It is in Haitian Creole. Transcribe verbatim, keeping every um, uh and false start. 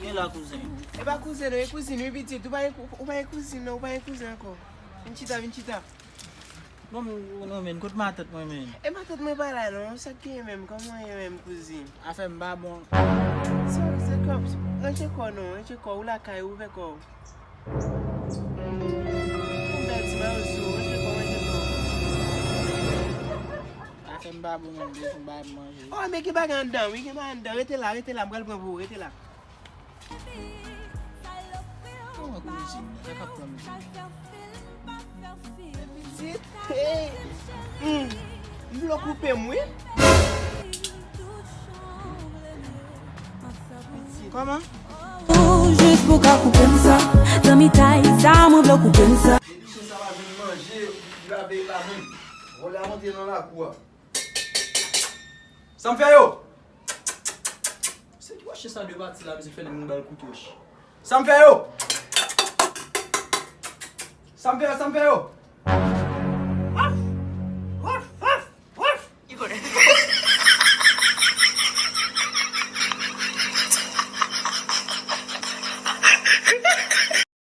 E la kouzen. E pa kouzen non, e kouzin wi pitit. Ou pa gen, ou pa gen kouzin non, ou pa gen kouzen ankò. Vin chita, vin chita. Bon, non men, kot matant mwen men? E matant mwen pa la non, sa k genyen menm, kòman w ye menm kouzin? Afè m pa bon. Sa, se kòb, ranje kò w non, ranje kò w, ou lakay ou, ouvè kò w. Yon bèl ti mayo sou, ranje kò w, ranje kò w. Afè m pa bon menm, bezwen bay manje. Oh, men gen bagay anndan, wi, gen bagay anndan, rete la, rete la, m pral pran pou ou, rete la. Kòman kouzin nan? Sa k ap pran m? Pitit, hey, hmm, m vle w koupe m wi. Kòman? Ou jis pou ka koupe m sa. Zanmitay sa, mwen vle w koupe m sa. Depi chen sa pa jwenn manje, li pa veye pa moun. Vòlè a monte nan lakou a. Sa m fè yo? Se ki wòche sa de pati la, misye fè li moun ba l kout wòch. Sa m fè yo? Sa m fè yo, sa m fè yo?